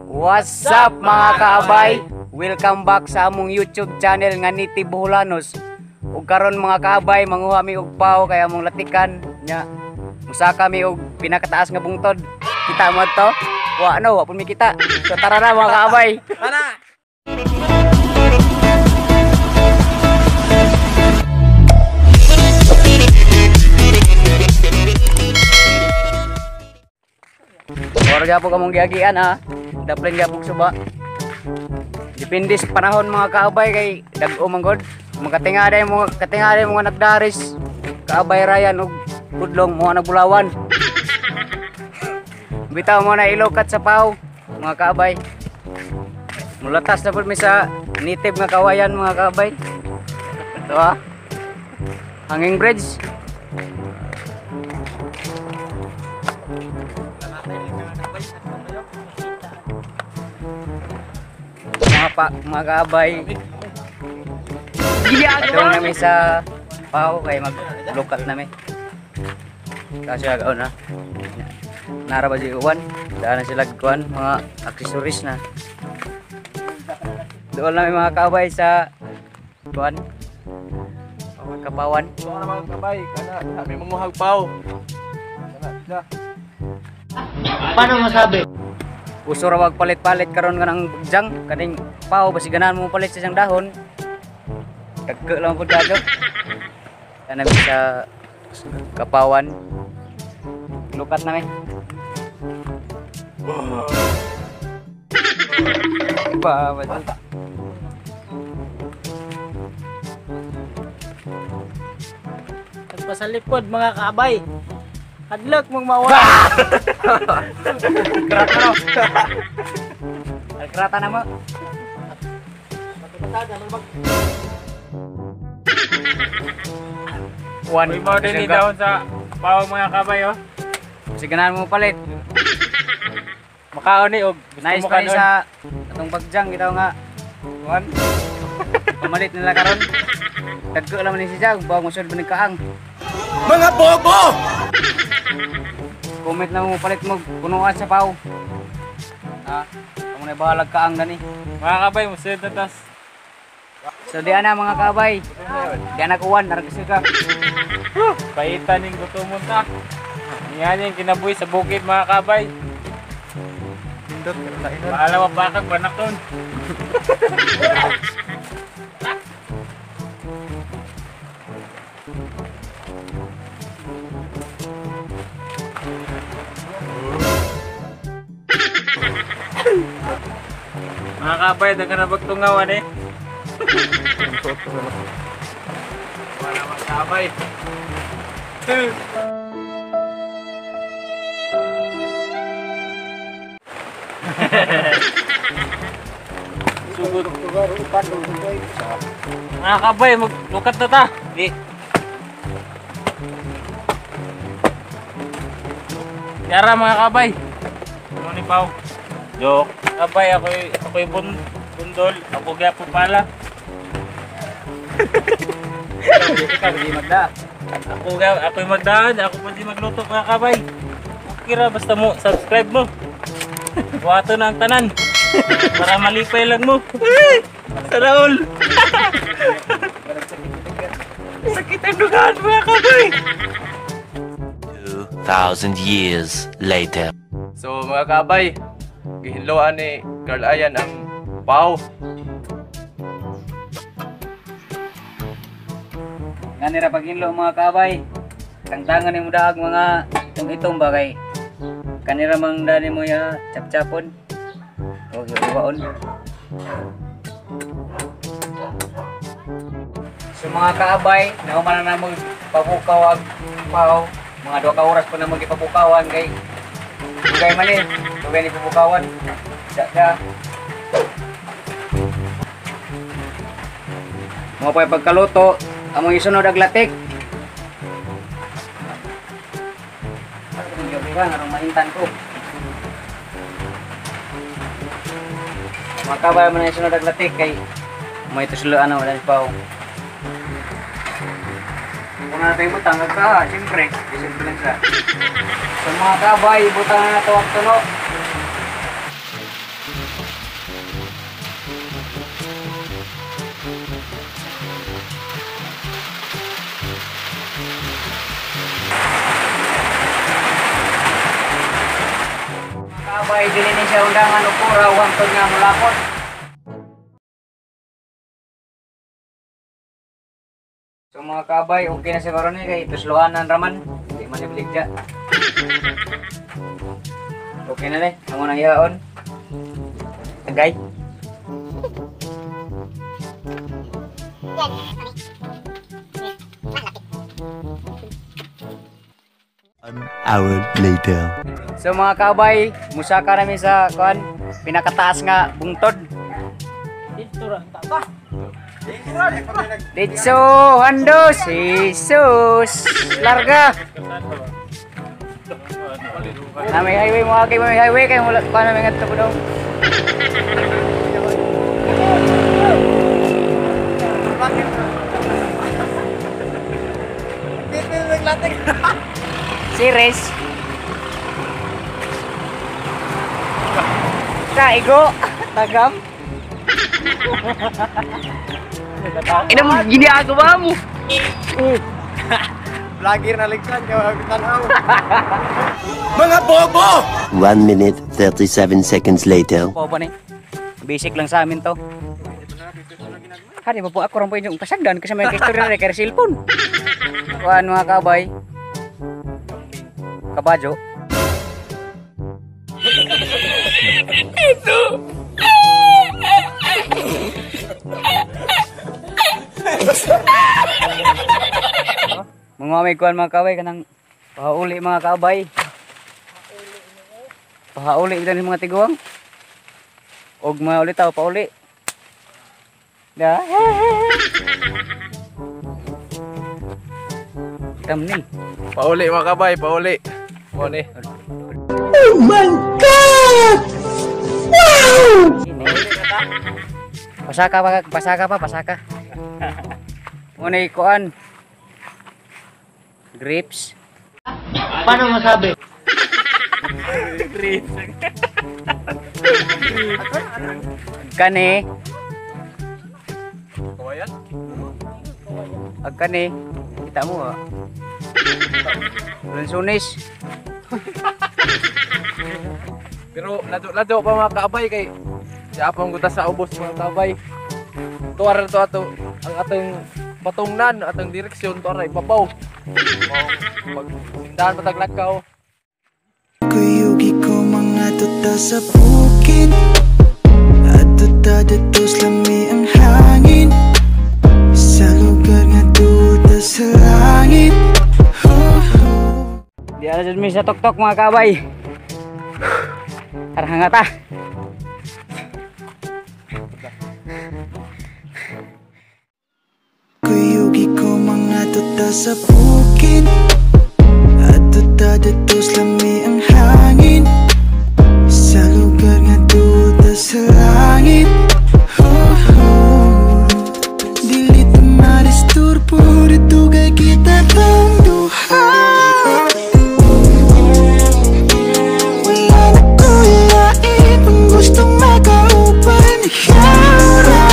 What's up mga kaabay? Welcome back sa among YouTube channel nga Native Boholanos. Ug karon mga kaabay, manguha mi og pao kay among latikan nya. Musaka mi og pinakataas nga bungtod. Kita mo to? Wa no, wa pud mi kita. So tara na mga kaabay. Tara. Oro gyapon kamong giagian ha. Daplin gyapon suba. Depende sa panahon mga kaabay kay dag-o man gud. Makatinga day mo, katinga day mga nagdaris. Kaabay rayan og pudlong mo nagbulawan. Bitaw mo na ilokat sa paw mga kaabay. Mulatas na pud mi sa native nga kawayan mga kaabay. Ito ha. Hanging bridge. Mga kaabay, padung nami sa pao kay maglukat nami. Kasi agaw na nara ba si uwan, daan na sila kuan mga accessories na. Doon nami mga kaabay sa kuan kapawan. Doon na mga kaabay, kana kami manguhag pao. Kana. Paano masabi? Uso ra palit-palit karon kanang bagjang kaning pao basi ganahan mo palit sa isang dahon. Tagka lang pud kadyo. Kana mi sa kapawan. Lukat nami. Ba, ba. Nagpasalikod mga kaabay. Hadlok mong mawala. Krata no. Krata na mo. One. Uy, mo din daon sa pao mga kabay oh. Sige ganahan mo palit. Makaon ni og gusto nice mo kanon. Sa atong bagjang bitaw nga. One. Pamalit nila karon. Tagko lang man ni siya, bawang musod man kaang. Mga bobo! Comment na mo palit mo punuan sa pao. Ha, amo na bahalag kaang dani. Mga kabay, musod na tas. So di ana mga kabay. Di ana kuwan naragsi ka. Paitan ning gutomon ta. Niyan yung kinabuhi sa bukid mga kabay. Pindot kainon. Bahala wa bakag banakon. Mga kabay, daghan na bagtungawan eh. Wala mga kabay. Sugod. Mga kabay, maglukat na ta. Di. Yara mga kabay. Ano ni Pao? Joke. Kabay, ako'y bundol. Ako gyapon pala. Ikaw di magda. Ako'y magdaan. Ako pa di magluto mga kabay. Okay ra, basta mo, subscribe mo. Buhato na ang tanan. Para malipay lang mo. Sa Raul. Sakit ang dugaan mga kabay. 2,000 years later. So mga kabay, gihinloan ni Carl Ayan ang pao. Ngani ra paghinlo mga kabay. Tangtangan nimo daag mga itong-itong bagay. Kanira mang dani mo ya chap-chapon. O hiwaon. So mga kaabay, nauman na namo pabukaw ag pao. Mga 2 ka oras pa na magipabukawan kay dugay man ni, dugay ni pabukawan. Da. Mo pa pagkaluto, among isunod ag latik. Gabi ka, maintan ko. Mga kabay mo na isunod ag latik kay may tusloan na wala ni pao. Kung na natin butang ka, siyempre, siyempre lang siya. So mga kabay, butang na nato ang tuno. Kabay, dili ni siya undangan og kuraw hangtod nga mulakot. So mga kabay, okay na siguro ni kay tuslohanan raman. Di man ibligya. Okay na ni, amo nang ihaon. Tagay. An hour later. So mga kabay, musaka nami sa kuan, pinakataas nga bungtod. Dito ra ta. Ditso, handos, Jesus, larga. Na may highway mo kay may highway kay wala pa namin ngadto ko daw. Series. Kaigo, tagam. Ina mo ginagawa mo. Vlogger na ligsan kay tanaw. Mga bobo! 1 minute 37 seconds later. Po pa ni. Basic lang sa amin to. Hari ba po ako ron po inyong kasagdan kasi may kistorya na kay cellphone. Kuan mga kabay. Kabajo. Mga may kuan mga kabay kanang pahauli mga kabay. Pahauli ito ni mga tiguang. Og mga ulitaw pauli. Da. Thumbnail. Pauli mga kabay, pauli. Mo ni. Pasaka pa, pasaka pa, pasaka. Muna kuan. Grapes. Paano masabi? Grapes. Kani, Kawayan. agkani. Kita mo ah. Lansunis. Pero lado-lado pa mga kaabay kay siya pang gutas sa ubos mga kaabay. Tuwar na to ato ang atong patungnan, atong direksyon tuwar ibabaw. Pag sindahan patag lakaw. Kuyugi ko mga tuta sa bukid at tuta dito lami ang hangin sa lugar nga tuta sa langit. Oh, oh. Di ala jud mi sa tuktok mga kaabay. Tara hangata. Kuyugi ko mga tuta sa bukid at tuta dito lami ang hangin sa lugar nga tuta sa langit. Oh, oh. Dili ta madisturbo dito kay kita tang duha. Wala na ko'y lain kung gustong makauban, ikaw ra.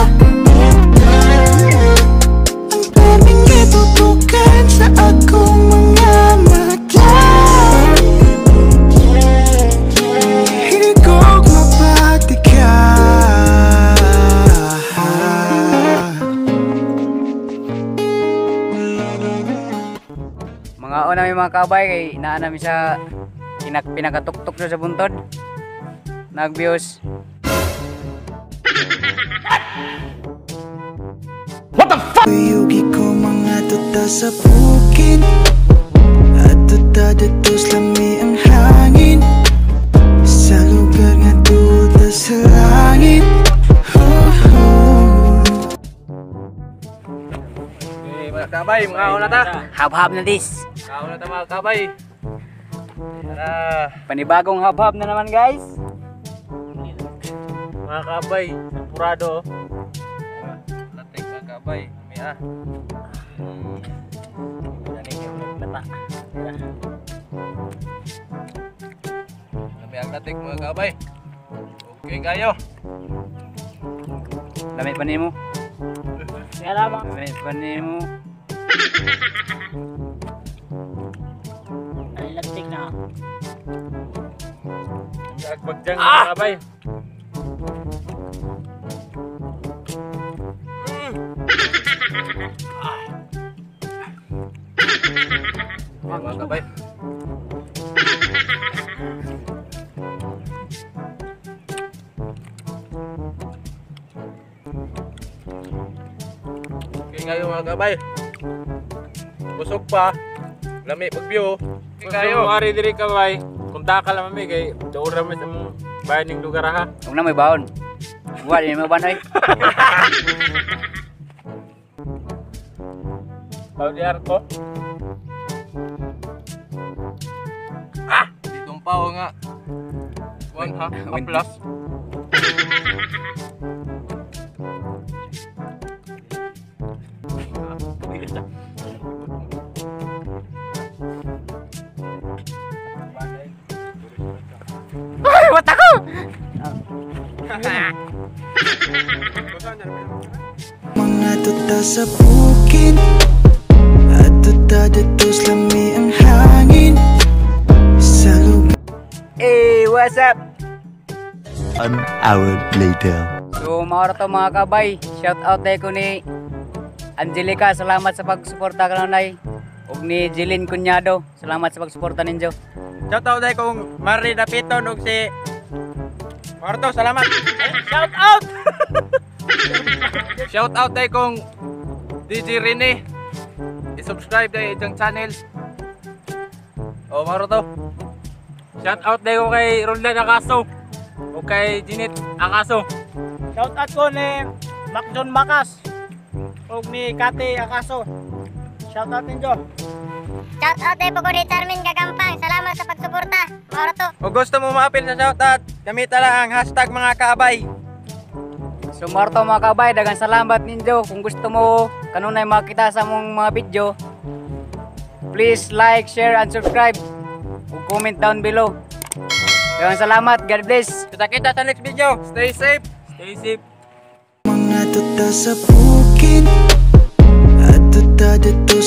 Ang perming itutukan sa akong mga mata. Hiligog mapatika. Mga una mi mga kabay kay naa nami sa pinakatuktok sa buntod. Nagbios. Kuyugi ko mga tuta sa bukid at tuta dito lami ang hangin sa lugar nga tuta sa langit. Oh, oh. Okay, mga kabay, mga una ta. Habhab na this. Mga una ta mga kabay. Tara. Panibagong habhab na naman guys. Mga kabay, purado. Latik mga kabay. May ah. Lami ang latik mga kabay. Okay kayo. Lami pa nimo. Kaya lamang. Lami pa nimo. Ay, latik na. Agbagjang mga kabay. Mga kabay. Okay ngayon mga kabay. Busog pa. Lami pag view. Gusto mo ari diri kabay. Kung taka lang mami kay doon ra mi sa mong bayan ning lugar ha. Huwag na may baon. Wala ni may baon oy. Baon di ko. Ditong pao nga. One ha, a plus. Ay, mata ko. Mga tuta sa bukid at tuta dito lami ang hangin sa lugar. Hey, what's up? 1 hour later. So, mga to mga kabay, shout out tayo ko ni Angelica, salamat sa pagsuporta kanunay. Ug ni Jeline Cunyado, salamat sa pagsuporta ninyo. Shout out dahil kung Marie Dapiton ug si Marto, salamat. Shout out! Shout out tayo kong DJ Rene. I-subscribe tayo itong channel. O, maro to. Shout out dayo kay Roldan Akaso o kay Jinit Akaso. Shout out ko ni Mac John Macas ug ni Kate Akaso. Shout out ninyo. Shout out ay po ko ni Charmin Gagampang. Salamat sa pagsuporta. Maura to. Kung gusto mo maapil sa shoutout, gamita lang ang #MgaKaabay. So, mga to mga kabay, daghang salamat ninyo. Kung gusto mo kanunay makita sa among mga video, please like, share, and subscribe. Ug comment down below. Daghang salamat. God bless. Kita-kita sa next video. Stay safe. Stay safe. Mga tuta sa bukid at tuta dito.